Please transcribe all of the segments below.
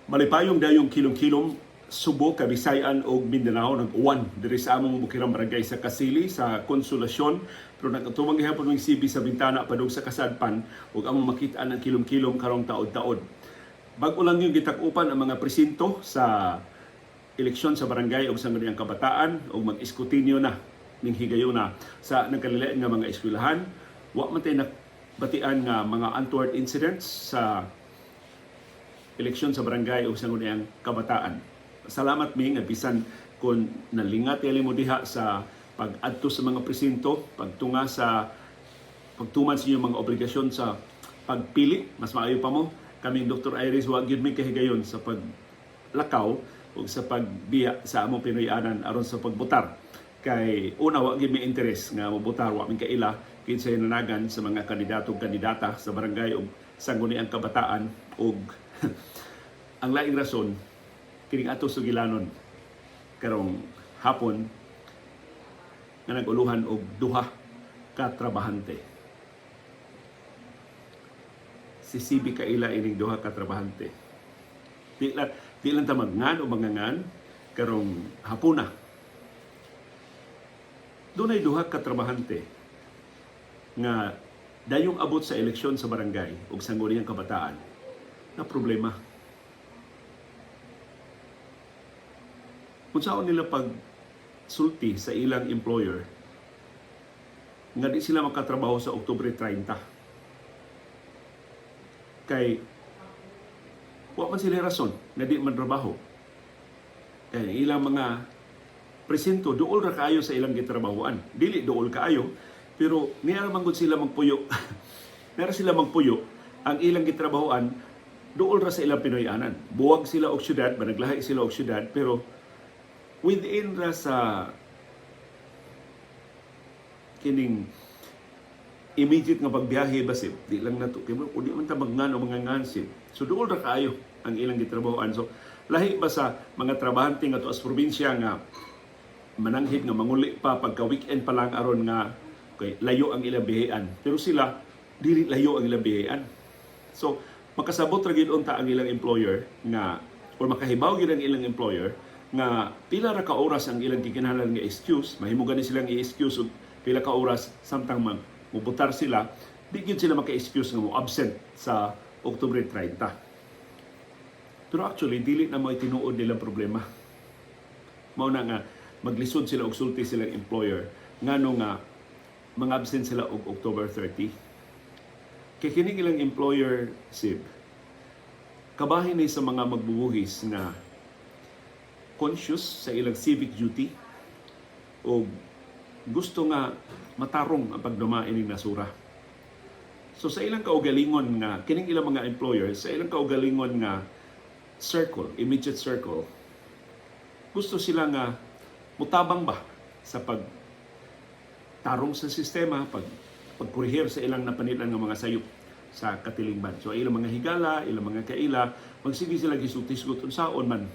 Malipayong dayong kilom-kilom Subo, Kabisayan ug Mindanao. Nag-uwan diri sa among bukirang barangay sa Kasili sa Konsolasyon, pero nagtumang gihapon ng CB sa bintana padung sa kasadpan ug among makita ang kilom-kilom karong taod-taod. Bag-o lang yung gitak-upan ang mga presinto sa eleksyon sa barangay ug sa Sangguniang Kabataan ug mag-iskutinyo na ning higayuna sa nagkalilain nga mga eskwelahan. Wa man tay nabatian nga mga untoward incidents sa eleksyon sa barangay o sa Sangguniang Kabataan. Salamat mi nga bisan kung nalingat mo diha sa pag-adto sa mga presinto, pagtunga sa pagtuman sa inyong mga obligasyon sa pagpili, mas maayo pa mo. Kaming Dr. Iris, wa gyud mi kahigayon sa paglakaw o sa pagbiya sa among Pinoy-anan aron sa pagbutar. Kay una, wa gyud mi interes nga mobutar, wa mi kaila kinsay nanagan sa mga kandidato ug kandidata sa barangay ug Sangguniang Kabataan. Ug ang laing rason kining ato sugilanon karong hapon nga nag-uluhan og duha ka trabahante. Si CB kaila ining duha ka trabahante. Di lang ta magngan o mangangan karong hapuna. Dunay duha ka trabahante nga dayong abot sa eleksyon sa barangay ug Sangguniang Kabataan na problema. Unsaon nila pag sulti sa ilang employer nga di sila makatrabaho sa Oktubre 30? Kay wa man sila rason nga di man trabaho. Kay ang ilang mga presinto duol ra kaayo sa ilang gitrabahoan. Dili duol kaayo, pero niya man gud sila magpuyo. Niya sila magpuyo, ang ilang gitrabahoan duol ra sa ilang Pinoy-anan. Buwag sila og syudad, managlahi sila og syudad, pero within ra sa kining immediate nga pagbiyahe basib di lang nato kay mo di man ta magngan o mga ngansib. So duol ra kaayo ang ilang gitrabahoan. So lahi ba sa mga trabahante nga tuas probinsya nga mananghid nga manguli pa pagka weekend pa lang aron nga okay, layo ang ilang bihian, pero sila dili layo ang ilang bihian. So makasabot ra gyud unta ang ilang employer nga or makahibaw gyud ang ilang employer nga pila ra ka oras ang ilang gikinahanglan nga excuse. Mahimo gani silang i-excuse og pila ka oras samtang mag mubutar sila. Di gyud sila maka-excuse nga mo absent sa Oktubre 30. Pero actually dili na mo tinuod nilang problema. Mao na nga maglisod sila og sulti silang employer ngano nga mga absent sila og October 30. Kay kining ilang employer sib kabahin ni sa mga magbubuhis nga conscious sa ilang civic duty o gusto nga matarong ang pagduma ining nasura. So sa ilang kaugalingon nga kining ilang mga employers, sa ilang kaugalingon nga circle, immediate circle, gusto sila nga mutabang ba sa pag tarong sa sistema, pagkurihir sa ilang napanilan nga mga sayop sa katilingban. So ilang mga higala, ilang mga kaila, magsige sila gisultisgot unsaon man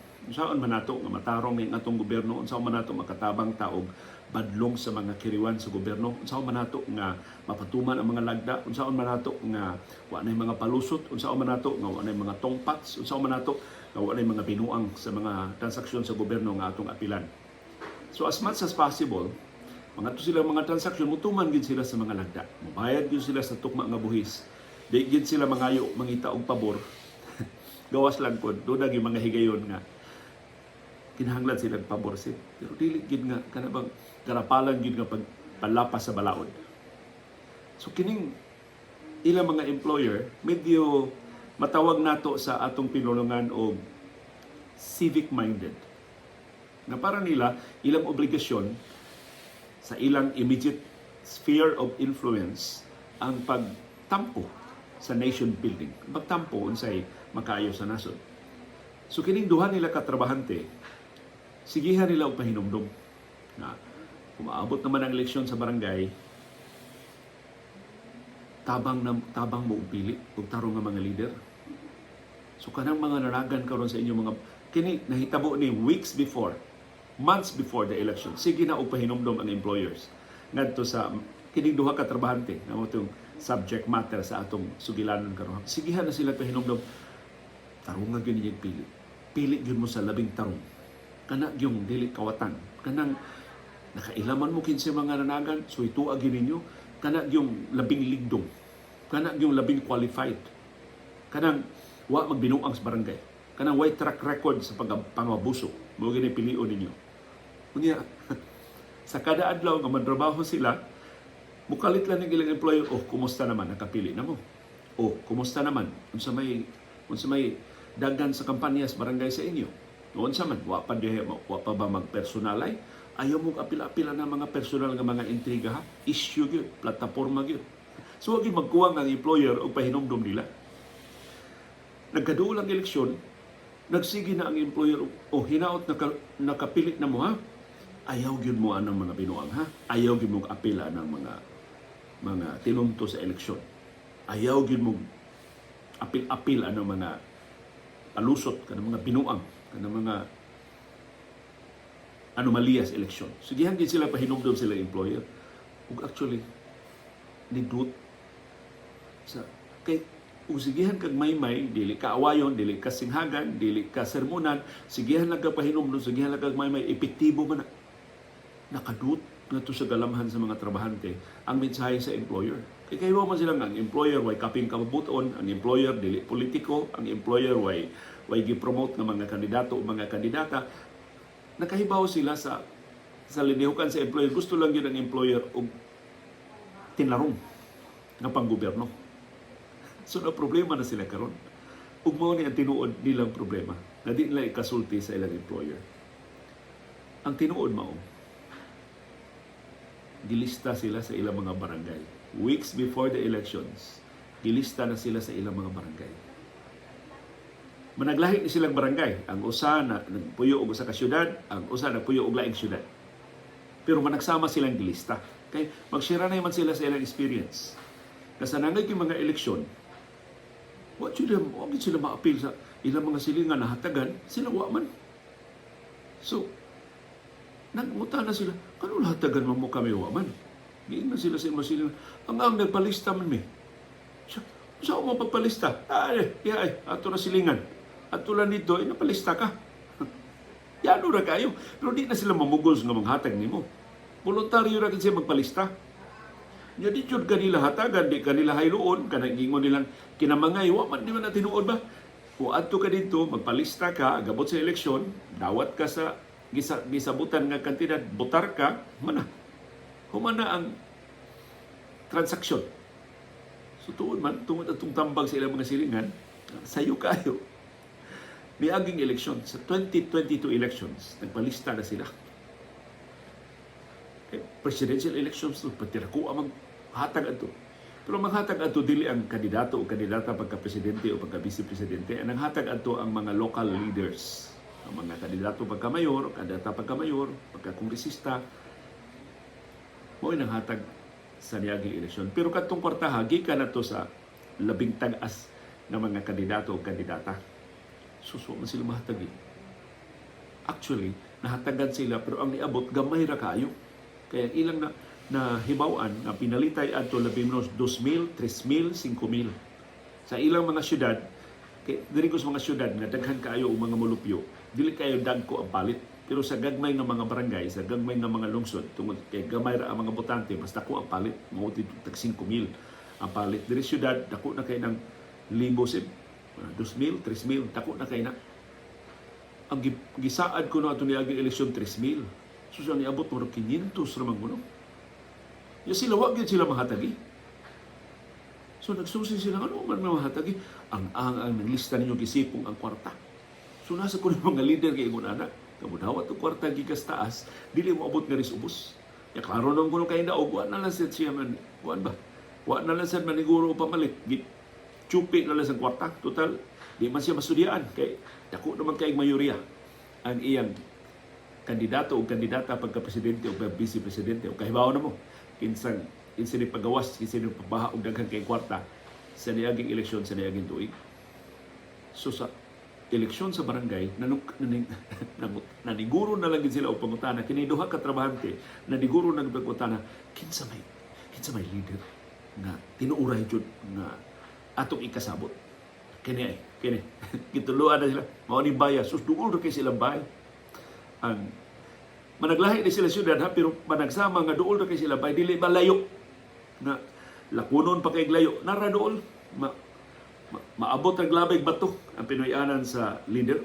nato nga matarong ni atong gobyerno, unsaon man nato makatabang taog badlong sa mga kiriwan sa gobyerno, unsaon man nato nga mapatuman ang mga lagda, unsaon man nato nga wa nay mga palusot, unsaon man nato nga wa nay mga tongpats, unsaon man nato nga wa nay mga binuang sa mga transaksyon sa gobyerno nga atong apilan. So as much as possible, mga to sila mga transaksyon, mutuman gid sila sa mga lagda. Mubayad gid sila sa tukma nga buhis. Di gid sila mangayo mangita og pabor. Gawas lang kon doon na mga higayon nga kinahanglan silang pabor sila. Pero dili gid nga kana bang garapalan gid nga pagpalapas sa balaod. So kining ilang mga employer medyo matawag nato sa atong pinulungan og civic minded. Na para nila ilang obligasyon sa ilang immediate sphere of influence ang pagtampo sa nation building. Pagtampo unsay makaayo sa nasod. So kining duha nila katrabahante, sigihan nila og pahinumdum na umaabot naman ang eleksyon sa barangay, tabang na tabang mo og pili og tarong nga mga leader. So kanang mga naragan karon sa inyong mga kini nahitabo ni weeks before, months before the election. Sige na og pahinumdom ang employers ngadto sa kining duha ka trabahante nga mao tong subject matter sa atong sugilanon karon. Sigihan na sila pahinumdom, tarong nga gyud ninyong pili. Pili gyud mo sa labing tarong. Kana gyung dili kawatan. Kanang nakailaman mo kinsa mga nanagan, so itua gyud ninyo kana gyung labing ligdong. Kana gyung labing qualified. Kanang wa magbinuang sa barangay. Kanang way track record sa pangabuso. Mao gyud pilion ninyo. Unya, sa kada adlaw nga mantrabaho sila, mukalit lang ng ilang employer, "Oh, kumusta naman, nakapili na mo? Oh, kumusta naman? Unsa may dagan sa kampanya sa barangay sa inyo? Unsa man, wa pa diha, wa pa ba magpersonalay?" Ayaw mo apil-apila na mga personal nga mga intriga ha. Issue gyud, plataporma gyud. So wa gyud magkuwang ang employer og pahinumdom nila. Nagkaduol ang eleksyon, nagsige na ang employer, "Oh, hinaot nakapili na mo ha. Ayaw gyud mo anang mga binuang ha. Ayaw gyud mo apila ng mga tinunto sa eleksyon. Ayaw gyud mo apil-apil anang mga palusot, kanang mga binuang, kanang mga anomalya sa eleksyon." Sigihan gyud sila pahinumdom sila employer. Ug actually nidut sa kay ug sigihan kag maymay, dili ka awayon, dili ka singhagan, dili ka sermonan, sigihan lang kag pahinumdom, sigihan lang kag maymay, epektibo man na. Nakadut ngadto sa galamhan sa mga trabahante ang mensahe sa employer. Kay kahibaw man sila nga ang employer way kaping kabubuton, ang employer dili politiko, ang employer way gi-promote nga mga kandidato o mga kandidata. Nakahibaw sila sa linihukan sa employer. Gusto lang yun ang employer og tinarong nga panggobyerno. So na problema na sila karon. Ug mao ni ang tinuod nilang problema na di nila ikasulti sa ilang employer. Ang tinuod mao, gilista sila sa ilang mga barangay. Weeks before the elections, gilista na sila sa ilang mga barangay. Managlahi ni silang barangay. Ang usa na nagpuyo og usa ka syudad, ang usa nagpuyo og laing syudad. Pero managsama silang gilista. Kay mag-share na man sila sa ilang experience. Kasi nangay yung mga eleksyon, wa sila maapil sa ilang mga silingan nahatagan, sila wa man. So, nagmuta na sila, "Kano hatagan man mo kami, wa man?" Giingnan sila sa ilang silingan, Ang nagpalista man mi." Sa, sa mo pagpalista? "Ay, ay, ato na silingan. Ato lang dito, ay napalista ka." Yano ra kayo. Pero di na sila mamugos nga manghatag nimo. Voluntaryo ra siya magpalista. Nya di jud kanila hatagan, di kanila hayloon, kanang gingon nilang kinamangay, wa man di man na tinuod ba? Kung adto ka dito, magpalista ka, gabot sa eleksyon, dawat ka sa gisabutan nga kantidad, botar ka, mana. Humana ang transaksyon. So tuod man, tungod atong tambag sa ilang mga silingan, sayo kayo. Miaging eleksyon, sa 2022 elections, nagpalista na sila. Eh, presidential elections to, pati ko ang maghatag ato. Pero maghatag ato dili ang kandidato o kandidata pagka-presidente o pagka-vice-presidente. Ang hatag ato ang mga local leaders. Ang mga kandidato pagka-mayor, kandidata pagka-mayor, pagka-kongresista, mao nang hatag sa niaging eleksyon. Pero katong kwartaha, gikan na to sa labing tag-as na mga kandidato o kandidata. Suso man sila mahatag eh. Actually, nahatagan sila pero ang niabot gamay ra kaayo. Kaya ilang na nahibaw-an nga pinalitay adto labi menos 2,000, 3,000, 5,000. Sa ilang mga syudad, kay diri ko sa mga syudad nga daghan kaayo og mga molupyo, dili kayo dagko ang palit. Pero sa gagmay nga mga barangay, sa gagmay nga mga lungsod, tungod kay gamay ra ang mga botante, mas dako ang palit, mao tag 5,000 ang palit. Diri syudad, dako na kay ng libo sib, 2,000, 3,000, dako na kay na. Ang gisaad ko na ato niaging eleksyon 3,000. So sa niabot mo 500 ra man kuno. Ya sila wa gyud sila mahatagi. So nagsusi sila, "Ano man mahatagi? Ang naglista ninyo gisipong ang kwarta." So nasa ko mga leader kay ingon ana, kamo dawat og kwarta gikas taas, dili mo abot nga ris ubos. Ya klaro nang kuno kay daog, wa na lang sad siya man, kuan ba? Wa na lang sad maniguro o pamalit. Chupi na lang sa kwarta. Total, di man siya masudyaan kay dako naman kay mayoriya ang iyang kandidato o kandidata pagka-presidente o vice-presidente o kahibaw na mo kinsang kinsa ni pagawas, kinsa ni pabaha og daghan kay kwarta sa niaging eleksyon sa niaging tuig. So sa eleksyon sa barangay, naniguro na lang gid sila og pangutana kini duha ka trabahante, naniguro na pangutana kinsa may leader nga tinuuray jud nga atong ikasabot. Kini ay, kini. Gituluan na sila. Mao ni baya. Sus, duol ra kay sila bay. Ang managlahi ni sila syudad ha, pero managsama nga duol ra kay sila bay, dili ba layo na lakunon pa kay layo, nara duol maabot ang labig bato ang Pinoy-anan sa leader.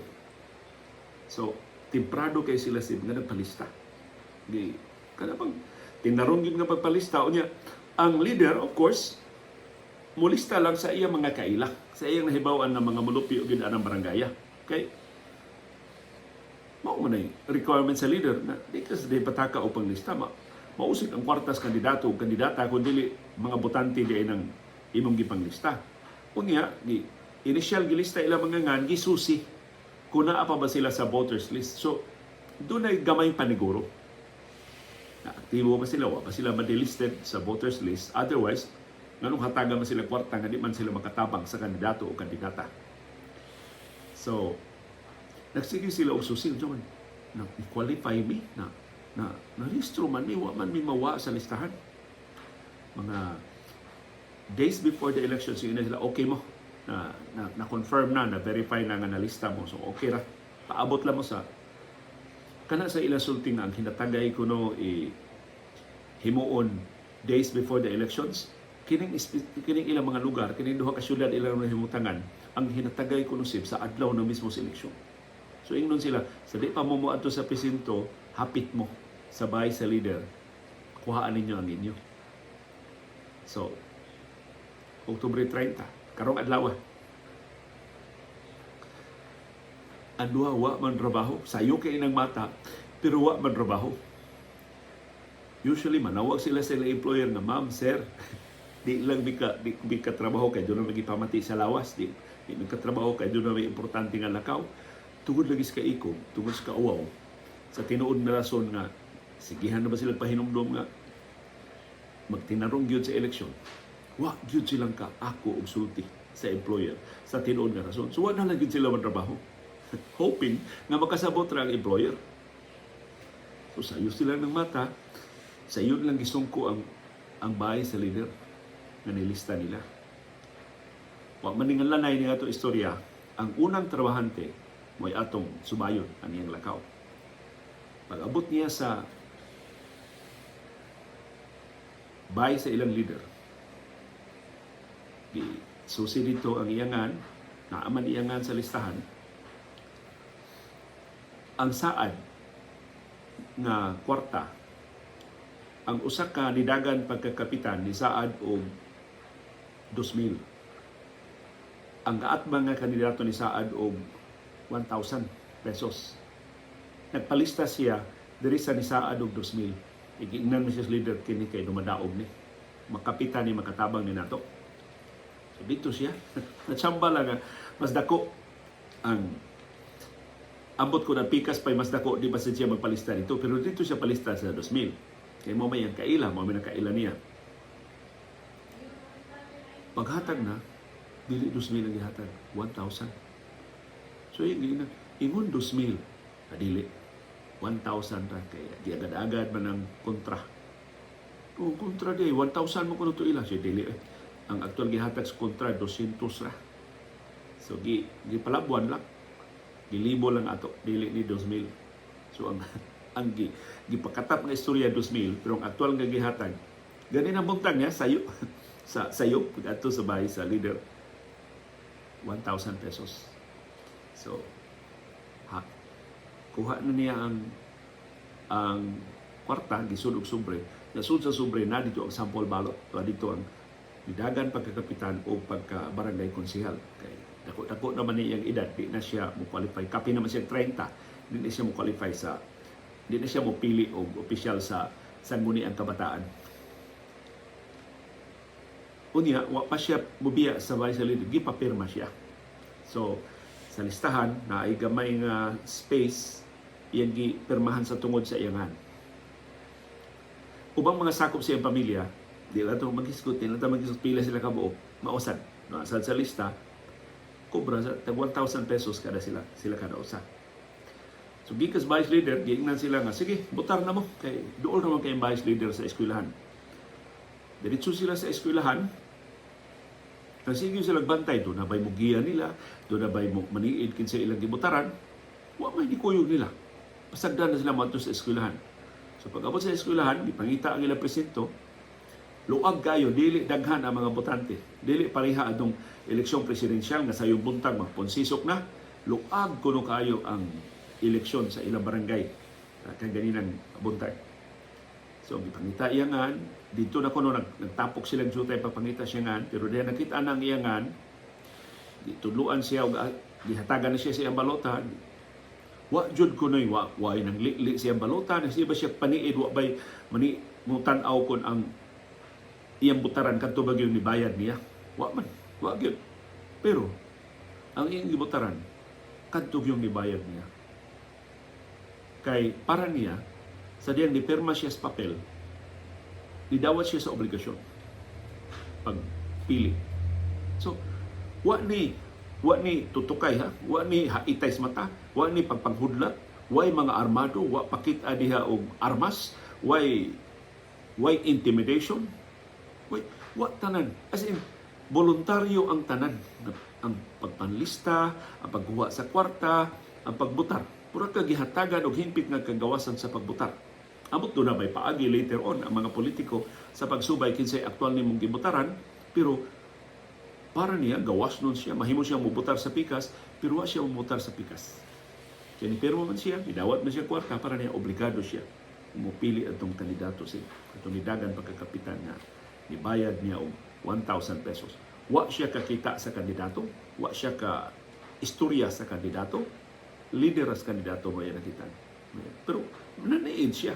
So temprano kay sila si nga nagpalista. Di kada pang tinarong gyud nga pagpalista. Unya ang leader, of course, mulista lang sa iya mga kaila, sa iyang nahibaw-an ng mga mulupyo gyud anang barangaya, kay mao man ay requirement sa leader na di ka sa di pataka o panglista, mausik ang kwartas kandidato o kandidata kung dili mga botante di ay ng imong gipanglista. Unya, gi initial gilista ilang mga ngan, gisusi kung naa pa ba sila sa voters list. So doon ay gamay paniguro na aktibo pa sila, wa pa sila ma-delisted sa voters list. Otherwise, nganong hatagan man sila kwarta nga di man sila makatabang sa kandidato o kandidata? So nagsige sila og susi unsa man na qualify mi na na narehistro man mi, wa man mi mawa sa listahan. Mga days before the election, sige na sila, okay mo na, na, na confirm na, na verify na nga nalista mo, so okay ra, paabot lang mo sa kana. Sa ila sulti nga ang hinatagay kuno i himuon days before the elections, kining ilang mga lugar, kining duha ka syudad ilang nahimutangan, ang hinatagay kuno sib sa adlaw na mismo sa eleksyon. So ingnon sila, sa di pa mo moadto sa presinto, hapit mo sa bahay sa leader, kuhaan ninyo ang inyo. So Oktubre 30, karong adlaw. Ang duha wa man trabaho, sayo kay inang mata, pero wa man trabaho. Usually manawag sila sa ilang employer nga, "Ma'am, sir, di lang mi ka trabaho kay doon na magipamati sa lawas, di mi ka trabaho kay doon na may importante nga lakaw." Tungod lagi sa kaikog, tungod sa kauwaw, sa tinuod na rason nga sigihan na ba sila pahinumdom nga magtinarong gyud sa eleksyon, wa gyud silang ka ako og sulti sa employer sa tinuod nga rason. So wa na lang gyud sila matrabaho, hoping nga makasabot ra ang employer. So sayo sila ng mata, sayon lang gisungko ang bahay sa leader nga nilista nila. Wa man ni nga lanay ni ato istorya, ang unang trabahante mo'y atong subayon ang iyang lakaw. Pag-abot niya sa bahay sa ilang leader, di susi dito ang iyangan, naaman iyangan sa listahan, ang saad nga kwarta, ang usa ka nidagan pagkakapitan ni saad og 2,000. Ang kaatbang nga kandidato ni saad og 1,000 pesos. Nagpalista siya diri sa nisaad og 2,000. Igiingnan mo siya sa leader, "Kini kay dumadaog ni. Makapitan ni, makatabang ni nato." So dito siya. Natsamba lang nga mas dako ang ambot ko na pikas pa'y mas dako, di ba siya magpalista dito, pero dito siya palista sa 2,000 kay mo may ang kaila, mo may kaila niya. Paghatag na, dili 2,000 ang gihatag, 1,000. So yung ingon 2,000, adili 1,000 ra kay giagad-agad man ang kontra. O kontra di 1,000 mo kuno to ila siya, dili eh. Ang aktual gihatag sa kontra 200 ra. So gi gipalabuan lang. Gilibo lang ato, dili ni 2,000. So ang gipakatap nga istorya 2,000, pero ang aktual nga gihatag gani na buntag niya sayo sa sayo adto sa bahay sa leader, 1,000 pesos. So ha, kuha na niya ang kwarta, gisud og sobre. Nasud sa sobre na dito ang sample ballot. So, dito ang nidagan pagkakapitan o pagka barangay konsehal. Kay dako-dako naman ni iyang edad, di na siya mo qualify. Kapi naman siya 30, di na siya mo qualify sa, di na siya mo pili og opisyal sa Sangguniang Kabataan. Unya, wa pa siya mubiya sa vice leader, gipapirma siya. So, sa listahan na ay gamay nga space, iyang gipirmahan sa tungod sa iyangan. Ubang mga sakop sa iyang pamilya, di lang ito maghisgot, di lang ito maghisgot, pila sila kabuok, mausad. Mausad sa lista, kubra sa tag 1,000 pesos kada sila kada usa. So gikas vice leader, giingnan sila nga, "Sige, butar na mo, kay duol naman kayong vice leader sa eskwelahan." Diretso sila sa eskwelahan, Nagsige sila bantay, duna bay mugiya nila, duna bay mo maniid kinsa ilang gibutaran, wa may nikuyog nila. Pasagdan na sila moadto sa eskwelahan. So pag abot sa eskwelahan, gipangita ang ilang presinto, luag kayo, dili daghan ang mga botante. Dili pareha atong eleksyon presidensyal nga sayong buntag magponsisok na, luag kuno kayo ang eleksyon sa ilang barangay kaganinang buntag. So gipangita iyangan, dito na kuno nagtapok silang jutay pagpangita siya ngan, pero diha nakita na ang iyangan, gitudluan siya og gihatagan na siya sa iyang balota. Wa jud kunoy wa wa nang li siyang balota, nasi ba siya paniid, wa bay mani mo tan-aw kon ang iyang butaran kadto ba gyud nibayad niya. Wa man, wa gyud. Pero ang iyang gibutaran kadto gyud nibayad niya. Kay para niya, sa diyang nipirma siya sa papel, nidawat siya sa obligasyon pagpili. So, wa ni tutukay ha, wa ni haitay sa mata, wa ni pagpanghudlat, way mga armado, wa pakita diha og armas, way intimidation, way wa tanan. As in, voluntaryo ang tanan. Ang pagpanlista, ang pagkuha sa kwarta, ang pagbutar. Pura ka gihatagan og hingpit nga kagawasan sa pagbutar. Amot duna may paagi later on ang mga politiko sa pagsubay kinsay aktual nimong gibutaran, pero para niya gawas nun siya, mahimo siya mubutar sa pikas, pero wa siya mubutar sa pikas. Kaya ni pirma man siya, gidawat man siya kwarta, para niya obligado siya mupili atong kandidato si atong nidagan pagkakapitan nga nibayad niya og 1,000 pesos. Wa siya kakita sa kandidato, wa siya ka istorya sa kandidato, leader as kandidato mo yan nakita. Pero naniid siya.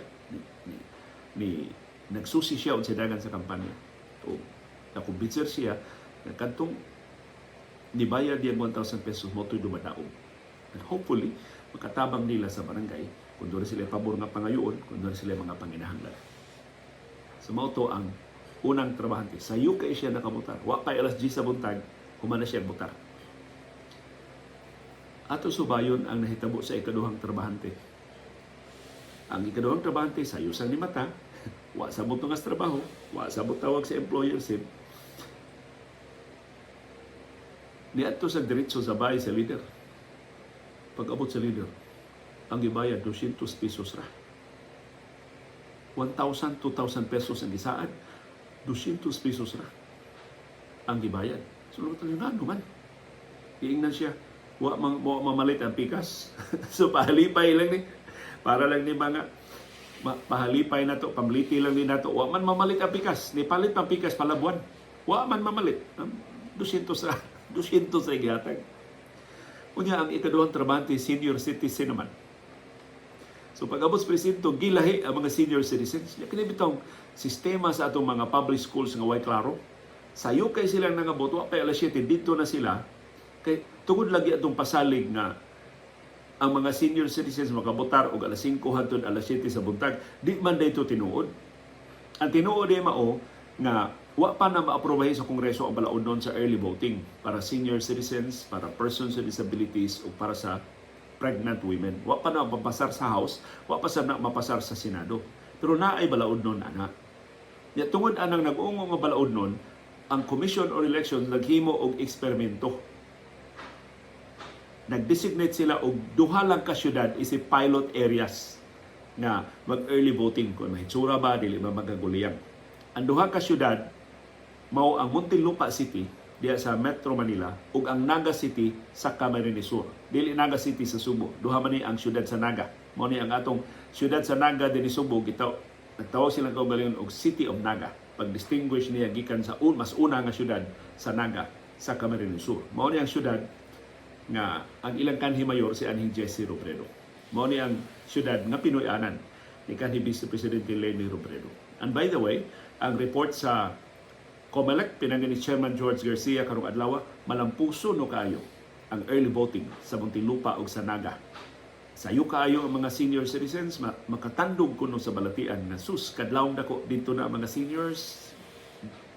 Ni nagsusi siya unsa dagan sa kampanya. O nakumbinser siya na kadtong nibayad niya 1,000 pesos mo to'y dumadaog. And hopefully, makatabang nila sa barangay kung doon sila pabor nga pangayoon, kung doon sila mga panginahanglan. So mao to ang unang trabahante. Sayo kay siya nakabutar. Wa pa alas 10 sa buntag, human na siya butar. Ato subayon ang nahitabo sa ikaduhang trabahante. Ang ikaduhang trabahante, sayo sang ni mata, wa sa nga trabaho, wa sa tawag sa employer sim. Niadto sa diretso sa bahay sa leader. Pag-abot sa leader, ang gibayad 200 pesos ra. 1,000, 2,000 pesos ang gisaad, 200 pesos ra ang gibayad. So, luto nga man. Iingnan siya, wa mamalit ang pikas. So, pahalipay lang ni. Para lang ni mga pahalipay na to, pamliti lang ni nato. Wa man mamalit ang pikas. Ni palit ang pikas palabuan. Wa man mamalit. 200 ra. 200 ra gihatag. Unya ang ikaduhang trabahante, senior citizen naman. So pag abot sa presinto, gilahi ang mga senior citizens. Ya kini bitong sistema sa atong mga public schools nga way klaro. Sayo kay silang nangabot, wa pa alas 7 dito na sila. Kay tungod lagi atong pasalig nga ang mga senior citizens makabotar og alas 5 hangtod alas 7 sa buntag, di man dayto tinuod. Ang tinuod ay mao nga wa pa na maaprobahe sa Kongreso ang balaod nun sa early voting para senior citizens, para persons with disabilities o para sa pregnant women. Wa pa na mapasar sa House, wa pa sa na mapasar sa Senado. Pero naay balaod nun ana. Ya tungod anang nag-ungo nga balaod nun, ang Commission on Elections naghimo og eksperimento. Nag-designate sila og duha lang ka syudad isip pilot areas nga mag-early voting kung mahitsura ba, dili ba magaguliyang. Ang duha ka syudad mao ang Muntinlupa City diha sa Metro Manila ug ang Naga City sa Camarines Sur. Dili Naga City sa Subo. Duha man ni ang syudad sa Naga. Mao ni ang atong syudad sa Naga dinhi Subo, gitaw nagtawag silang kaugalingon og City of Naga. Pag-distinguish niya gikan sa mas una nga syudad sa Naga sa Camarines Sur. Mao ni ang syudad nga ang ilang kanhi mayor si anhing Jesse Robredo. Mao ni ang syudad nga Pinoy-anan ni kanhi Vice Presidente Leni Robredo. And by the way, ang report sa COMELEC pinanggi ni Chairman George Garcia karong adlaw, malampuso no kaayo ang early voting sa Muntinlupa ug sa Naga. Sayo kaayo ang mga senior citizens, makatandog kuno sa balatian na sus kadlawong dako, dito na ang mga seniors,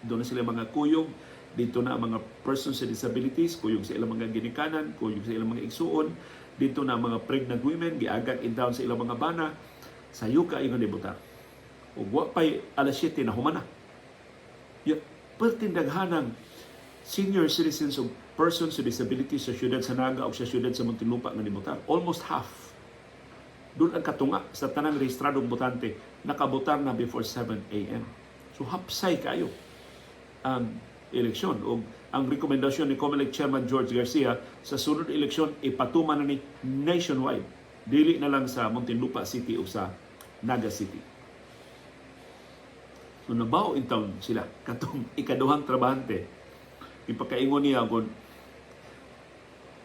doon na sila mga kuyog, dito na ang mga persons with disabilities, kuyog sa ilang mga ginikanan, kuyog sa ilang mga igsuon, dito na ang mga pregnant women, giagak in town sa ilang mga bana, sayo kaayo nga nibutar. Ug wa pay alas 7 na humana. Ya, pertindaghanang senior citizens o persons with disabilities sa siyudad sa Naga o sa siyudad sa Muntinlupa nga nibotar. Almost half. Doon ang katunga sa tanang rehistradong botante nakabotar na before 7 a.m. So hapsay kayo ang eleksyon. O ang rekomendasyon ni COMELEC Chairman George Garcia, sa sunod eleksyon ipatuman na ni nationwide. Dili na lang sa Muntinlupa City o sa Naga City. So nabaw in town sila katong ikaduhang trabahante. Ipakaingon niya kung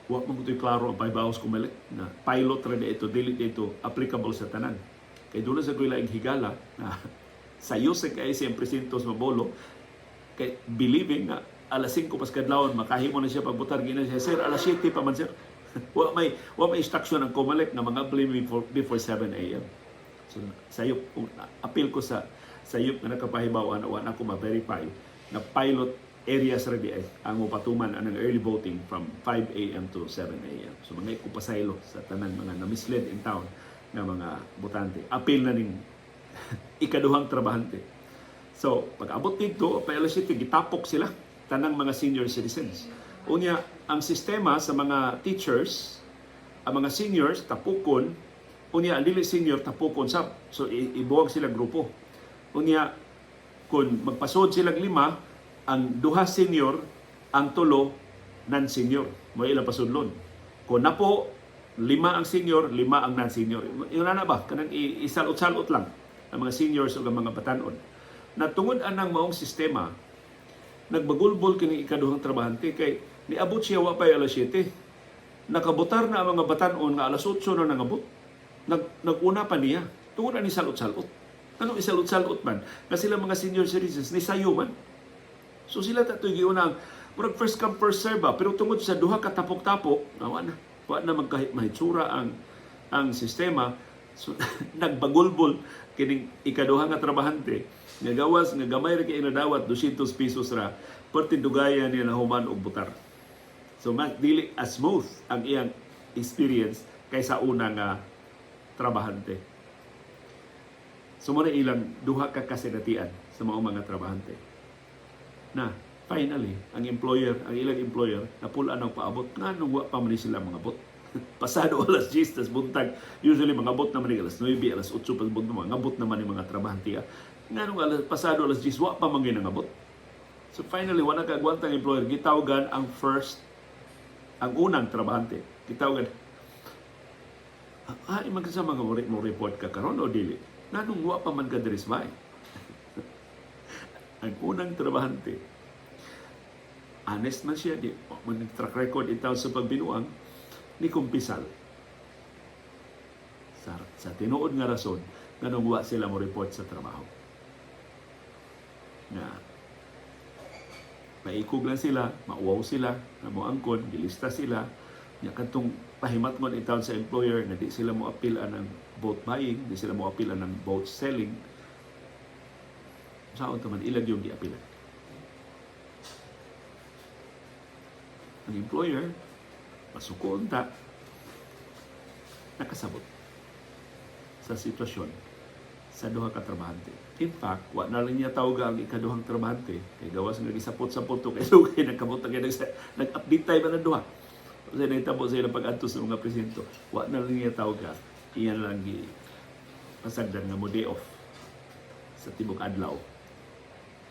wa man kuto'y klaro ang pahibaw sa COMELEC na pilot ra di ito, dili dito applicable sa tanan. Kay doon na sa laing higala na sayo sa kay siyang presinto sa Mabolo kay believing na alas 5 pas kadlawon makahimo na siya pagbutar. Gina siya, "Sir, alas 7 pa man, sir." Wa may instruction ang COMELEC na mga apply before 7 a.m. So sayop, appeal ko sa sayop nga nakapahibaw ana, wa na ko ma-verify na pilot areas ra di ay ang mopatuman anang early voting from 5 a.m. to 7 a.m. So mga kupasaylo sa tanan mga na-misled in town nga mga botante. Appeal na ning ikaduhang trabahante. So, pag abot dito, pa alas 7, gitapok sila tanang mga senior citizens. Unya, ang sistema sa mga teachers, ang mga seniors tapukon, unya ang dili senior tapukon sab. So ibuwag sila grupo. Unya kung magpasod sila lima, ang duha senior, ang tulo non-senior. Mo ilang pasudlon. Kung napo, lima ang senior, lima ang non-senior. Yun na ba? Kanang isalot-salot lang ang mga seniors o ang mga batanon. Na tungod anang maong sistema, nagbagulbol kini ikaduhang trabahante kay niabot siya wa pa alas 7. Nakabotar na ang mga batanon nga alas 8 na nangabot. Naguna pa niya. Tungod ani salot-salot. Anong isalot-salot man? Nga sila mga senior citizens ni sayo man. So sila tatoy giuna ang murag first come, first serve ba? Pero tungod sa duha ka tapok-tapok, wa na. Wa na magkahitsura ang sistema. So nagbagulbol kining ikaduha nga trabahante nga gawas nga gamay ra kay nadawat, 200 pesos ra, perti dugayan niya nahuman og butar. So mas dili as smooth ang iyang experience kaysa una nga trabahante. So mo na ilang duha ka kasinatian sa mga trabahante. Na finally, ang employer, ang ilang employer, napul-an ang paabot nga nung wa pa man ni sila mga bot. Pasado alas 10 tas buntag, usually mga bot naman ni alas 9, alas 8 pas buntag, mga bot naman ni mga trabahante. Nga nung alas, pasado alas 10, wa pa man gyud nangabot. So finally, wala kaagwanta ang employer, gitawgan ang first, ang unang trabahante. Gitawgan, "Ah, imang sa mga mo report ka karon o dili? Nganong wa pa man ka diri sa bahay?" Ang unang trabahante, honest man siya, di man track record itaw sa pagbinuang, ni kumpisal sa tinuod nga rason nganong wa sila mo report sa trabaho. Nga maikog lang sila, mauwaw sila, nga moangkon, gilista sila, nya kadtong pahimatngon itaw sa employer na di sila mo appeal anang vote buying, di sila mo appeal anang vote selling. Saon man ilag yung giapilan. Ang employer, pasuko unta, nakasabot sa sitwasyon sa duha ka trabahante. In fact, wa na lang niya tawag ang ikaduhang trabahante kay gawas nga gisapot-sapot to kay dugay nagkamot kay nag-update tayo man ang duha. Kasi nahitabo sa ilang pag-adto sa mga presinto. Wa na lang niya tawag, iyan lang gi pasagdan nga mo day off sa tibok adlaw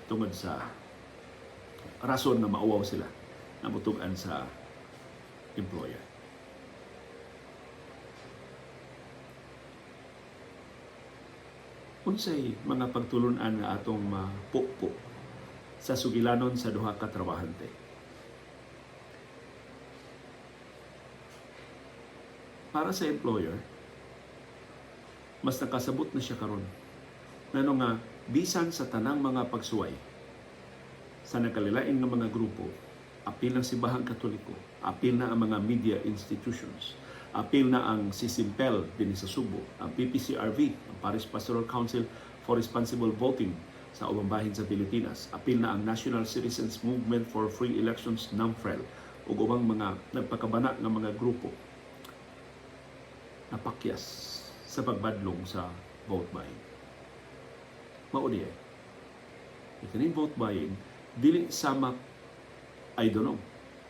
tungod sa rason nga mauwaw sila na mutugan sa employer. Unsay mga pagtulunan nga atong mapupo sa sugilanon sa duha ka trabahante? Para sa employer, mas nakasabot na siya karon. Ngano nga bisan sa tanang mga pagsuway sa nakalilain nga mga grupo, apil ang Simbahang Katoliko, apil na ang mga media institutions, apil na ang CCIMPEL dinhi sa Subo, ang PPCRV, ang Parish Pastoral Council for Responsible Voting sa ubang bahin sa Pilipinas, apil na ang National Citizens Movement for Free Elections, NAMFREL, ug ubang mga nagpakabana nga mga grupo napakyas sa pagbadlong sa vote buying. Mao diay. Kining vote buying dili sama I don't know.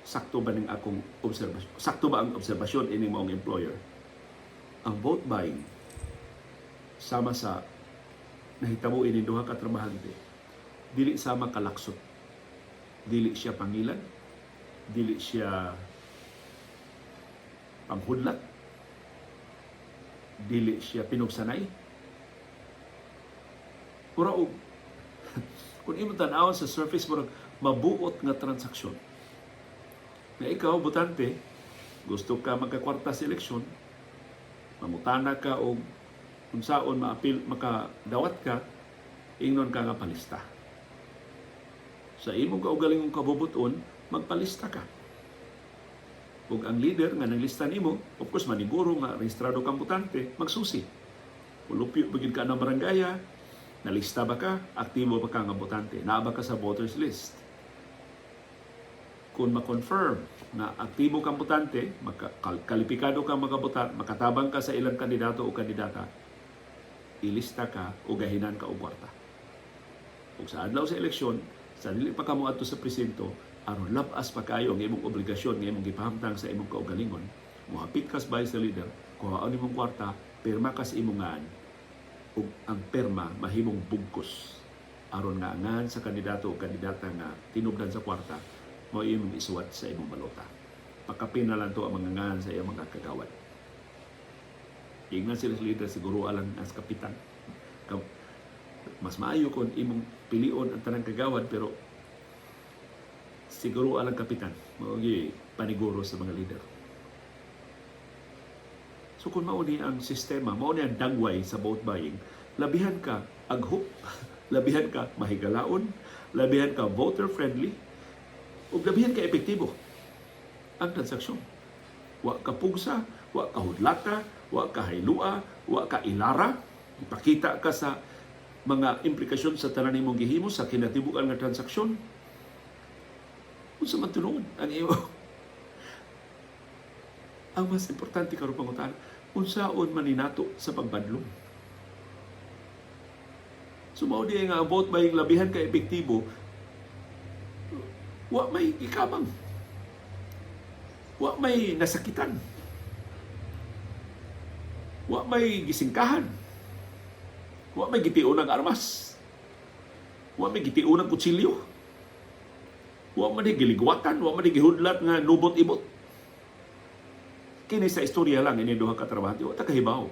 Sakto ba ning akong obserbasyon? Sakto ba ang obserbasyon ining maong employer? Ang vote buying sama sa nahitabo ini duha ka trabahante, dili sama kalaksot, dili siya pangilan, dili siya panghudlat, dili siya pinugsanay. Pura og kung imo tan-awon sa surface, murag mabuot nga transaksyon na ikaw, botante, gusto ka magkakwarta sa eleksyon, mangutana ka og unsaon maapil makadawat ka, ingnon ka nga palista. Sa imong kaugalingong kabubuton, magpalista ka. Ug ang leader nga nanglista nimo, of course, maniguro nga rehistrado kang botante, magsusi. Mulupyo ba gyud ka ng barangaya, nalista ba ka, aktibo ba ka nga botante, naa ba ka sa voters list? Kung ma-confirm na aktibo kang botante, kalipikado kang makabotar, makatabang ka sa ilang kandidato o kandidata, ilista ka o gahinan ka og kwarta. Ug sa adlaw sa eleksyon, sa dili pa ka moadto sa presinto, aron labas pa kayo ang imong obligasyon nga imong gipahamtang sa imong kaugalingon, mohapit ka sa bahay sa leader, kuhaon imong kwarta, pirma ka sa imong ngan, ug ang perma mahimong bugkos aron nga angan sa kandidato o kandidata nga tinubdan sa kwarta mao imong isuwat sa imong balota. Pakapin na lang to ang mga ngan sa iyang mga kagawad. Ingnan sila sa leader, siguro alang as kapitan. Mas maayo kung imong pilion ang tanang kagawad, pero siguro alang kapitan mao gyud paniguro sa mga leader. So kung mao ni ang sistema, mao ni ang dagway sa vote buying, labihan ka aghop, labihan ka mahigalaon, labihan ka voter friendly, ug labihan ka epektibo ang transaksyon. Wa ka pugsa, wa ka hudlata, wa ka haylua, wa ka ilara, ipakita ka sa mga implikasyon sa tanan nimong gihimo sa kinatibukan nga transaksyon. Unsa man tinuod ang imo? Ang mas importante karon pangutan, unsaon man ni nato sa pagbadlong? So mao di nga ang vote buying labihan ka epektibo, wa may gikamang. Wa may nasakitan. Wa may gisingkahan. Wa may gitiun ang armas. Wa may gitiun ang kutsilyo. Wa man di giligwatan, wa man di gihudlat nga nubot-ibot. Kini sa istorya lang ini duha ka trabahante, wa ta kahibaw.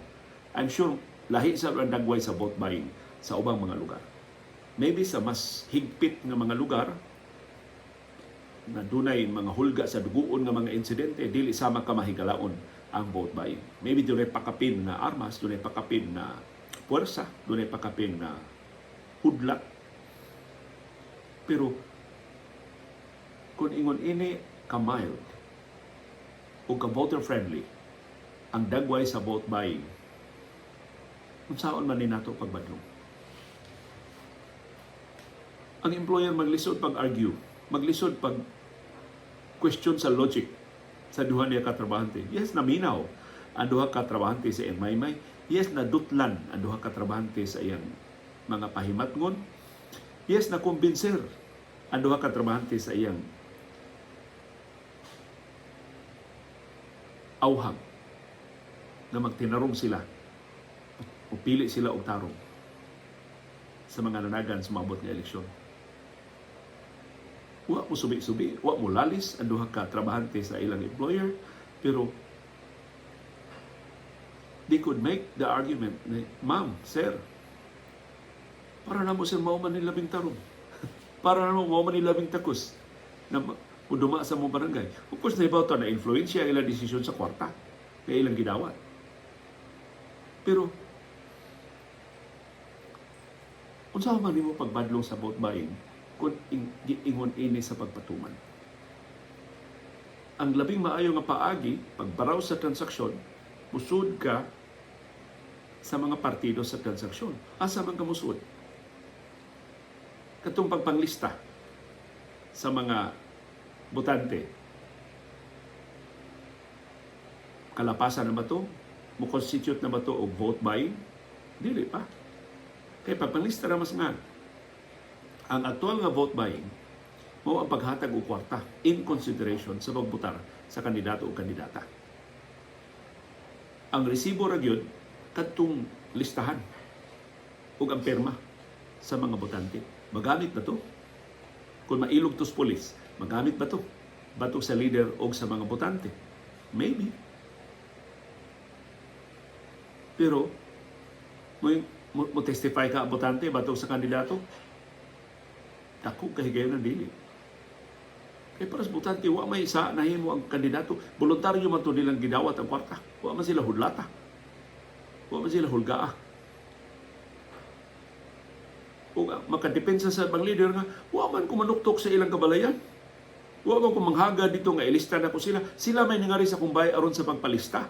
I'm sure lahi sa ang dagway sa vote buying sa ubang mga lugar. Maybe sa mas higpit nga mga lugar na dunay mga hulga sa duguon nga mga insidente, dili sama ka mahigalaon ang vote buying. Maybe dunay pakapin na armas, dunay pakapin na puwersa, dunay pakapin na hudlat. Pero kung ingon ini ka mild o ka voter friendly ang dagway sa vote buying, unsaon man ni nato pagbadlong? Ang employer maglisod pag-argue, maglisod pag question sa logic sa duha niya ka trabahante. Yes, naminaw ang duha ka trabahante sa iyang maymay. Yes, nadutlan ang duha ka trabahante sa iyang mga pahimatngon. Yes, nakumbinser ang duha ka trabahante sa iyang awhag na magtinarong sila o pili sila og tarong sa mga nanagan sa maabot nga eleksyon. Wa mo subi-subi, wa mo lalis ang duha ka trabahante sa ilang employer, pero they could make the argument na, "Ma'am, sir, para namo sir mao man ni labing tarong. Para namo mao man ni labing takos na muduma sa mo barangay." Of course, nahibaw ta na influensya ang ilang desisyon sa kwarta kay ilang gidawat. Pero unsa man nimo pagbadlong sa vote buying kung giingon ini sa pagpatuman? Ang labing maayo nga paagi pagbaraw sa transaksyon, musud ka sa mga partido sa transaksyon. Asa man ka musud? Katong pagpanglista sa mga botante. Kalapasan na ba to? Mo-constitute na ba to og vote buying? Dili pa. Kay pagpanglista ra mas nga. Ang aktual nga vote buying, Mao ang paghatag og kwarta in consideration sa pagbutar sa kandidato o kandidata. Ang resibo ra gyud kadtong listahan ug ang perma sa mga botante. Magamit ba to? Kung mailog to sa pulis, magamit ba to? Batok sa leader o sa mga botante? Maybe. Pero, mo testify ka botante batok sa kandidato, dako kahigayon ng dili. Kay para sa botante, wa may sa nahimo ang kandidato. Voluntaryo man to nilang gidawat ang kwarta. Wa man sila hudlata. Wa man sila hulgaa. O makadepensa sa ibang leader nga, wa man ko manuktok sa ilang kabalayan. Wa man ko manghaga dito nga ilista na ko sila. Sila may ningari sa kumbay aron sa pagpalista.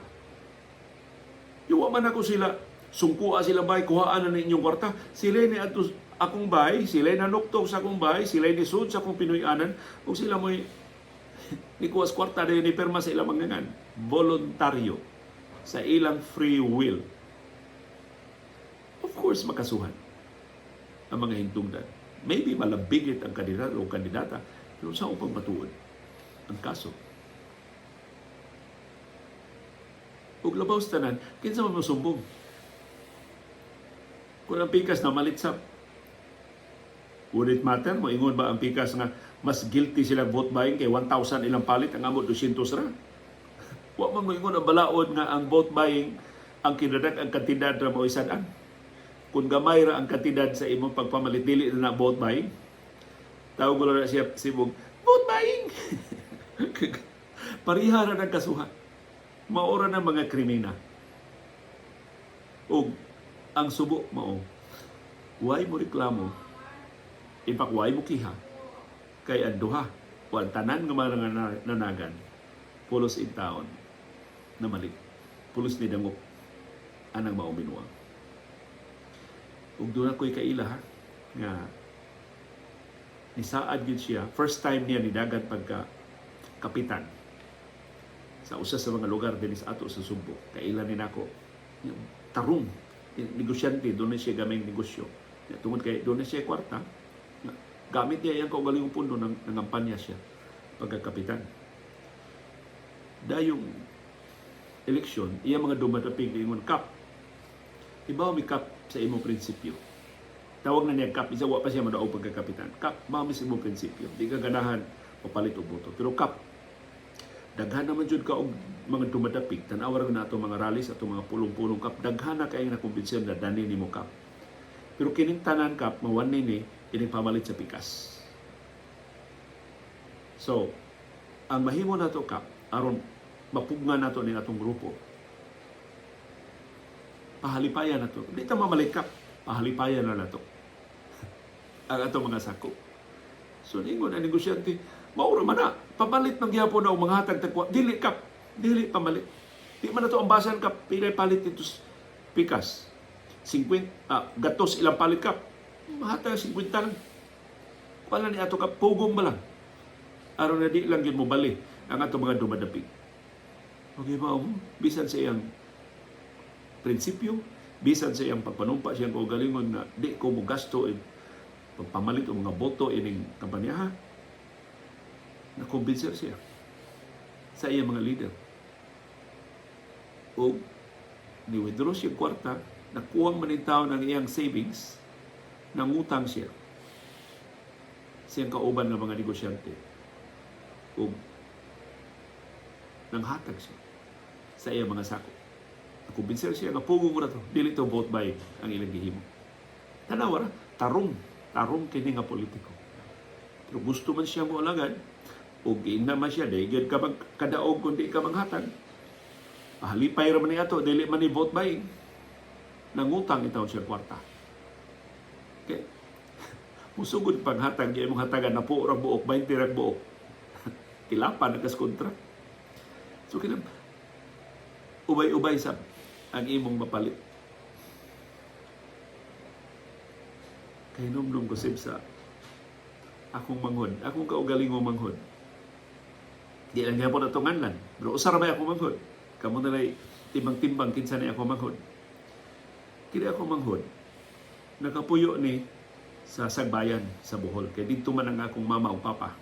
Wa man ako sila sungkua silang bay, kuhaan na ninyong kwarta. Sila ni adto akong bay, sila nanuktok sa akong bay, sila ni sud sa akong Pinoy-anan, ug sila mo'y nikuha sa kwarta ni perma sa ilang mangangan. Voluntaryo sa ilang free will. Of course, makasuhan ang mga hintungdan. Maybe malabigit ang kandidato o kandidata, pero sa upang matuod ang kaso. Ug labaw sa tanan, kinsa man mosumbong? Kung ang pikas na malit sa, would it matter? Moingon ba ang pikas nga mas guilty sila vote buying kay 1,000 ilang palit, ang amo 200 ra? Wa man moingon ang balaod nga ang vote buying ang kinadak ang kantidad ra mao isad-an. Kung gamay ra ang kantidad sa imong pagpamalit, dili na na vote buying. Tawag ko na siya sibog, vote buying. Pariha ra ng kasuhan. Maora ng mga krimina. Og ang subo mao, why mo reklamo, in fact, why mo kiha, kay ang duha, o ang tanan nga mga nanagan, pulos in taon na mali. Pulos ni dangop anang mauminuang. Ug doon ako'y kaila ha, nga nisaad gyud siya, first time niya nidagan pagka kapitan sa usa sa mga lugar dinhi sa ato sa Sugbo. Kaila ni nako, tarong negosyante, doon na siya gamay negosyo. Tungod kay doon na siya kwarta, gamit niya iyang kaugalingong pundo ng nangampanya siya pagkakapitan. Dayong eleksyon, iya mga dumadapig ingon, "Kap, ibaw mi kap sa imong prinsipyo." Tawag na niya kap, isa wa pa siya madaog pagkakapitan. "Kap, mao mi sa imong prinsipyo. Di ka ganahan papalit og boto. Pero kap, daghan naman jud ka og mga dumadapig. Tan-awa ra na ato mga rallies, ato mga pulong-pulong kap. Daghan na kay nakumbinsihan na dani nimo kap. Pero kining tanan kap, mawan nini ining pamalit sa pikas. So, ang mahimo nato kap, aron mapugnan nato ning atong grupo, pahalipayan nato. Di ta mamalit kap, pahalipayan na nato ang atong mga sako." So ningon ang negosyante, "Maura man na, pamalit man gyapon na og mga hatag tagwa." "Dili kap, dili pamalit. Di man nato ambasan kap, pilay palit dito pikas. 50, gatos ilang palit kap. Mahatag 50 lang. Wala ni ato kap, pugong ba lang. Aron na di lang yun mo bali ang ato mga dumadapig." Okay ba mo? Bisan sa iyang prinsipyo, bisan sa iyang pagpanumpa siyang kaugalingon na di ko mo gasto in pagpamalit og mga boto ining kampanyaha, nakumbinser siya sa iyang mga leader. O ni-withdraw siya kwarta, nakuwang man taon ang iyang savings, nangutang siya siyang kauban ng mga negosyante. O nanghatag siya sa iyang mga sako. Nakumbinser siya nga pugong ra to, dili to vote buy ang ilang gihimo. Tanawa ra, tarong, tarong kini nga politiko. Pero gusto man siya mo alagad, o giingnan man siya, di gyud ka magkadaog kung di ka manghatag. Pahalipay ra man ni ato, dili man ni vote buying. Nangutang itaw siya kwarta. Okay. Musugod paghatag, di imong hatagan, napo ra buok, 20 ra buok. Tilapan nagkas kontra. So kinam ubay-ubay sa ang imong mapalit. Kay numdum ko sib sa akong manghod, akong kaugalingong manghod. Di lang gyapon atong nganlan, pero usa ra may akong manghod. Kamo na lay timbang-timbang kinsa ni ako manghod. Kini ako manghod, nakapuyo ni sa Sagbayan sa Bohol. Kay didto man ang akong mama ug papa.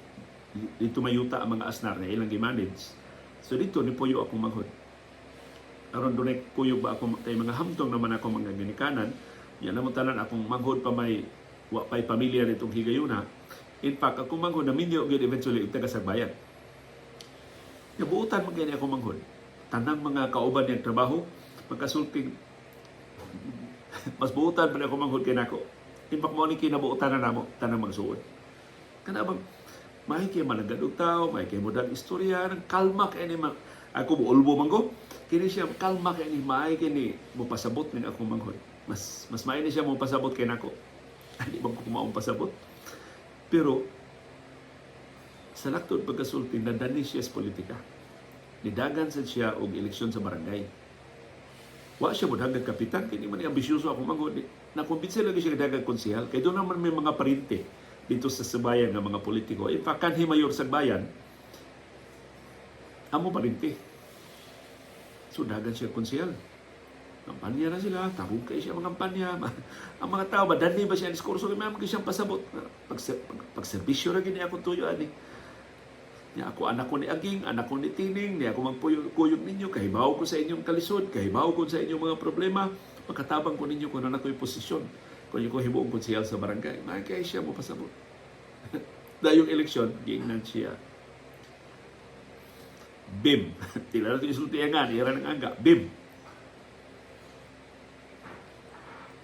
Dito mayuta ang mga asnar na ilang gi-manage. So dito ni puyo akong manghod. Aron dunay kuyog ba ako kay mga hamtong naman ako mga ginikanan. Yan namo tanan, akong manghod pa may wa pay pamilya nitong higayuna. In fact, akong manghod naminyo gyud eventually og taga Sagbayan. Nabuotan man kay akong manghod. Tanang mga kauban niyang trabaho, pagkasulting mas buotan pa ni ako manghod kay nako. In fact, mao ni kinabuotan na namo tanang magsuod. Kana bang may kay managad og tao, may kay mudag istorya, nang kalma kay ni ako ulbo man ko. Kini siya kalma kay ni, maay kay ni mopasabot ning akong manghod. Mas mas maay ni siya mopasabot kay nako. Di ba ko maong pasabot? Pero sa laktod pagkasulti, nadani siya sa politika. Nidagan sad siya og eleksyon sa barangay. Wa siya modagan kapitan, kini man ni ambisyoso akong manghod. Nakumbinsi lagi siya dagang konsehal kay doon naman may mga parente dito sa Sagbayan nga mga politiko. In fact, kanhi mayor sa bayan, amo parente. So dagan siya konsehal. Kampanya na sila, tarong kay siya mga kampanya. Ang mga tao, madani ba siya ang diskurso, kay may siyang pasabot. Pag, pag, pagserbisyo ra gini akong tuyo ani. Niya ako anak ko ni Aging, anak ko ni Tining, niya ako magkuyog ninyo, kahibaw ko sa inyong kalisod, kahibaw ko sa inyong mga problema, makatabang ko ninyo kung ano ko'y posisyon, kung ko himuong konsehal sa barangay. May kay siya mo pasabot. Dayong eleksyon, giingnan siya. Bim. Tila na ito isulti nga, ira ng angga. Bim.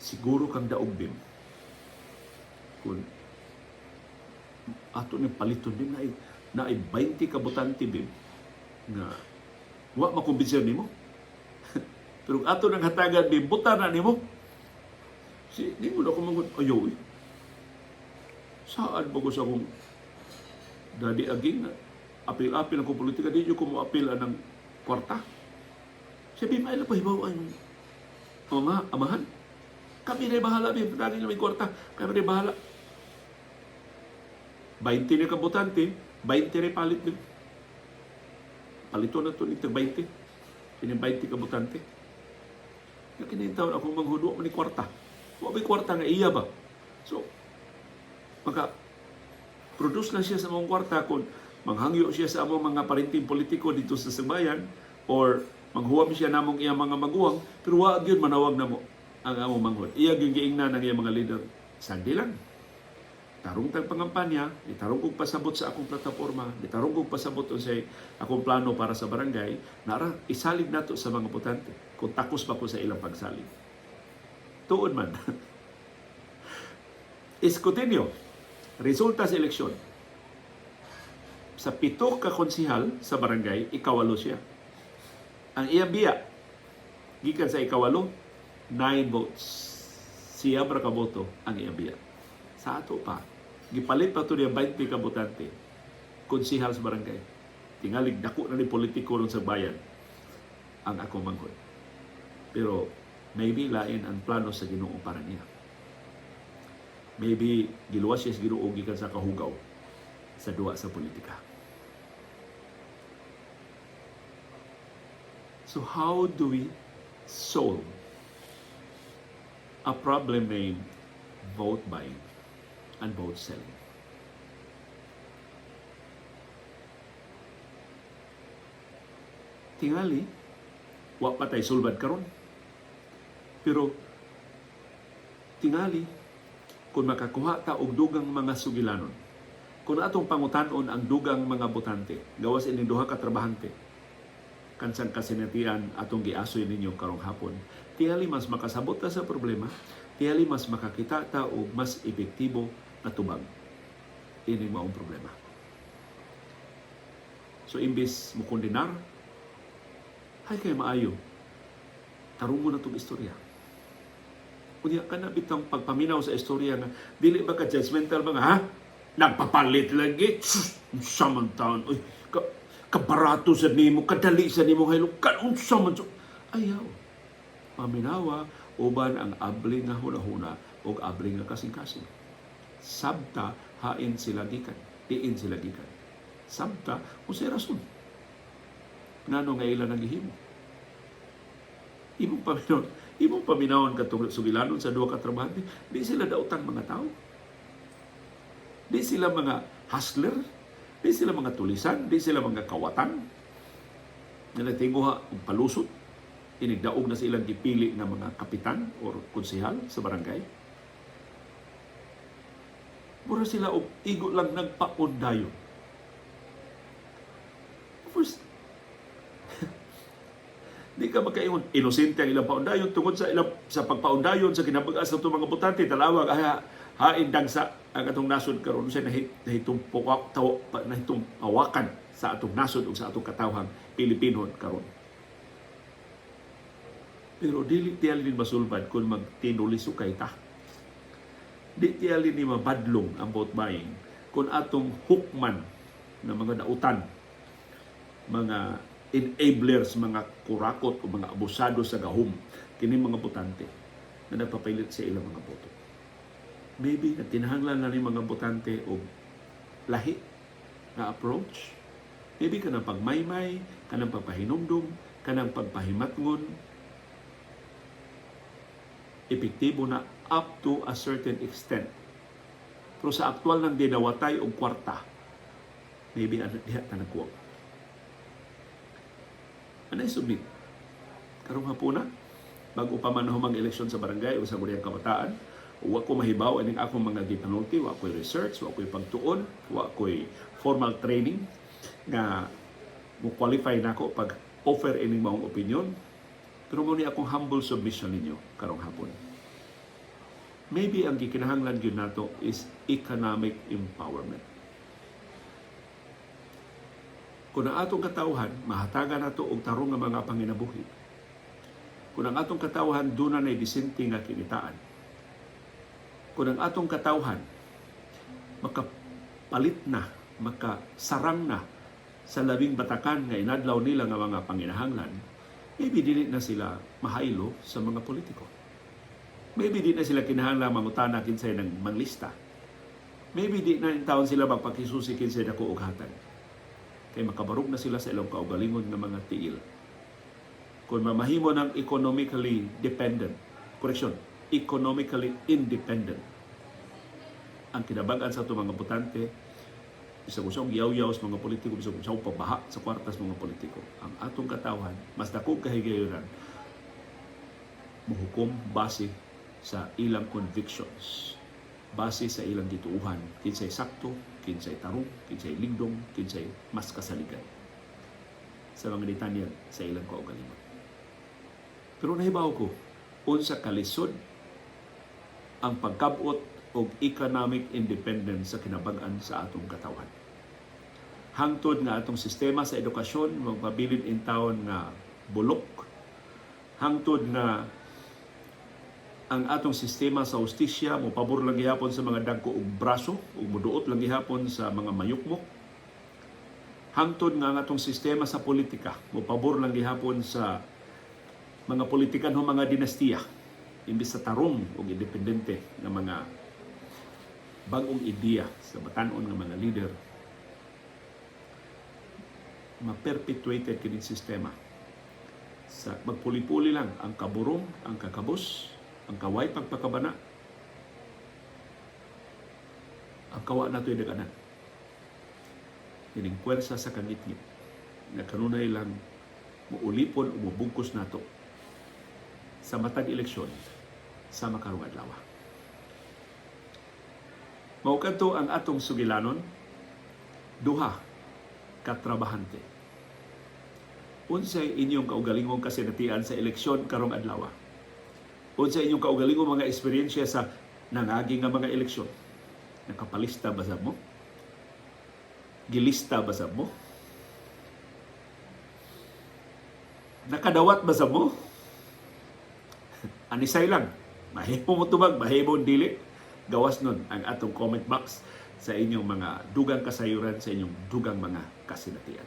Siguro kang daog, Bim. Kung ato ni paliton din na na 20 ka botante, Bim, nga wa makumbinser nimo. Pero kung ato nang hatagan, Bim, buta na nimo. Si di mo na ako mangun ayaw eh. Saan ba ko sa akong daddy aging na apil-apil ang politika, di ko mo apil anang kwarta. Sabi, may pa hibaw ang mga amahan. Kami rin bahala, Bim. Lagi na may kwarta. Kami rin bahala. 20 na kabotante, 20 rin palit din. Palito na ito nito 20. Kini 20 kabotante. Nga kini taon akong manghudo man ni kwarta. Wa may kwarta nga iya ba? So, maka produce na siya sa mga kwarta kung manghangyo siya sa among mga parinting politiko dito sa Sagbayan or manghuwam siya namong iyang mga maguwang, pero wa gyud manawag namo ang among manghod. Iya gyud giingnan ang iyang mga leader. Sandi lang. Tarong tag pangampanya, itarong kog pasabot sa akong plataporma, itarong kog pasabot unsay akong plano para sa barangay, nara isalig nato sa mga botante kung takos ba ko sa ilang pagsalig. Tuod man. Eskutinyo, resulta sa eleksyon. Sa 7 ka konsihal sa barangay, 8 siya. Ang iyang biya, gikan sa 8, 9 votes. Siya ra ka boto ang iyang biya. Sa ato pa, gipalit pa to niya 20 ka botante, konsihal sa barangay. Tingalig dako na ni politiko ron sa bayan ang akong manghod. Pero maybe lain ang plano sa Ginoo para niya. Maybe giluwas siya sa Ginoo gikan sa kahugaw sa duwa sa politika. So how do we solve a problem named vote buying and vote selling? Tingali, wa pa tay sulbad karon. Pero tingali, kung makakuha ta og dugang mga sugilanon, kung atong pangutanon ang dugang mga botante, gawas ining duha ka trabahante, kansang kasinatian atong giasoy ninyo karong hapon, tingali mas makasabot ta sa problema, tingali mas makakita ta og mas epektibo na tubag ining maong problema. So imbis mo kondenar, hay kay maayo, tarungon na tong istorya. Unya kana bitang pagpaminaw sa istorya nga dili ba ka judgmental ba nga, ha? Nagpapalit lagi. Unsa man taon? Uy, kabarato sa nimo, kadali sa nimo haylo. Kan unsa man so? Ayaw. Paminawa uban ang abli nga hunahuna og abli nga kasing-kasing. Sabta hain sila gikan, diin sila gikan. Sabta unsay rason ngano nga ila nang gihimo. Imong paminawon katong sugilanon sa duha ka trabahante, di sila daotang mga tao. Di sila mga hustler, Di sila mga tulisan, di sila mga kawatan nga nagtinguha og palusot inigdaog na sa ilang gipili nga mga kapitan or konsehal sa barangay. Mura sila og igo lang nagpaundayon. First, di ka makaingon inosente ang ilang paundayon tungod sa ilang sa pagpaundayon sa kinabag-as sa mga botante. Talawag ay hain dangsa ang atong nasod karon sa nahitumpok nahitumpawakan sa atong nasod ug sa atong katawhang Pilipino karon. Pero dili tiyali ni masulbad kung magtinulisukay ta. Di tiyali ni mabadlong ang vote buying kung atong hukman ng mga dautan, mga enablers, mga kurakot o mga abusado sa gahom kini mga botante na nagpapilit sa ilang mga boto. Maybe nagkinahanglan na ni mga botante og lahi na approach. Maybe kanang pagmaymay, kanang pagpahinumdum, kanang pagpahimatngon, epektibo na up to a certain extent. Pero sa aktual ng dinawatay og kwarta, maybe diha ta nagkuwang. Anay submit? Karong hapuna, bago pa man humang eleksyon sa barangay o sa Sangguniang Kabataan, wa ko mahibaw ining akong mga gipanulti, wa ko'y research, wa ko'y pagtuon, wa ko'y formal training nga mo qualify nako pag offer ining maong opinion. Pero mao ni akong humble submission ninyo karong hapon. Maybe ang gikinahanglan gyud nato is economic empowerment. Kung ang atong katawhan, mahatagan nato og tarong nga mga panginabuhi. Kung ang atong katawhan duna nay disente nga kinitaan. Kung ang atong katawhan makapalit na, makasarang na sa labing batakan nga inadlaw nila nga mga panginahanglan, maybe dili na sila mahaylo sa mga politiko. Maybe di na sila kinahanglan mangutana kinsay nang manglista. Maybe di na taon sila magpakisusi kinsay dako og hatag. Kay makabarog na sila sa ilang kaugalingon nga mga tiil. Kung mamahimo ng economically dependent, correction, economically independent ang kinabag-an sa atong mga botante, bisag unsa yaw-yaw sa mga politiko, bisag unsa pabaha sa kwarta sa mga politiko, ang atong katawhan mas dako kahigayonan muhukom base sa ilang convictions, base sa ilang gituuhan, kinsay sakto, kinsay tarong, kinsay lingdong, kinsay mas kasaligan sa mga nitanyag sa ilang kaugalingon. Pero nahibaw ko unsa kalisod ang pagkabot og economic independence sa kinabag-an sa atong katawhan. Hangtod nga atong sistema sa edukasyon magpabilin in taon nga bulok, hangtod nga ang atong sistema sa hustisya mopabor lang gihapon sa mga dagko og braso ug moduot lang gihapon sa mga mayukmok, hangtod nga ang atong sistema sa politika mopabor lang gihapon sa mga politikan o mga dinastiya imbis sa tarong og independente nga mga bag-ong ideya sa batan-on nga mga leader, ma-perpetuated kining sistema sa magpuli-puli lang ang kaburong, ang kakabos, ang kaway pagpakabana, ang kawa nato'y daganan. Kining pwersa sa kangitngit na kanunay lang muulipon o mubugkos nato sa matag eleksyon sa makarong adlaw. Mao kadto ang atong sugilanon, duha ka trabahante. Unsay inyong kaugalingong kasinatian sa eleksyon karong adlaw? Unsay inyong kaugalingong mga eksperyensya sa nangagi nga mga eleksyon? Nakapalista ba sa mo? Gilista ba sa mo? Nakadawat ba sa mo? Anisay lang. Mahimo mo tubag, mahimo dili. Gawas nun ang atong comment box sa inyong mga dugang kasayuran, sa inyong dugang mga kasinatian.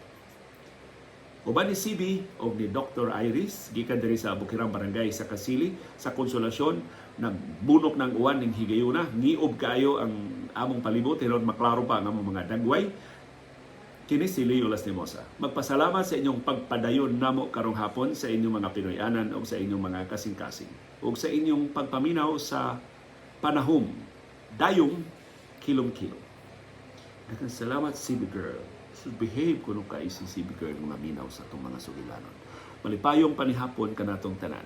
Uban ni CB o ni Dr. Iris, gikan diri sa Bukirang Barangay sa Kasili, sa Konsolasyon, nagbunok ng uwan ning higayuna, ngiob kaayo ang among palibot, hiron maklaro pa ang among mga dagway. Kini si Leo Lastimosa. Magpasalamat sa inyong pagpadayon namo karong hapon sa inyong mga Pinoy-anan o sa inyong mga kasing-kasing o sa inyong pagpaminaw sa panahom dayong kilom-kilom. Daghang salamat, CB Girl. So behave kuno kay si CB Girl nga maminaw sa atong mga sugilanon. Malipayong panihapon kanatong tanan.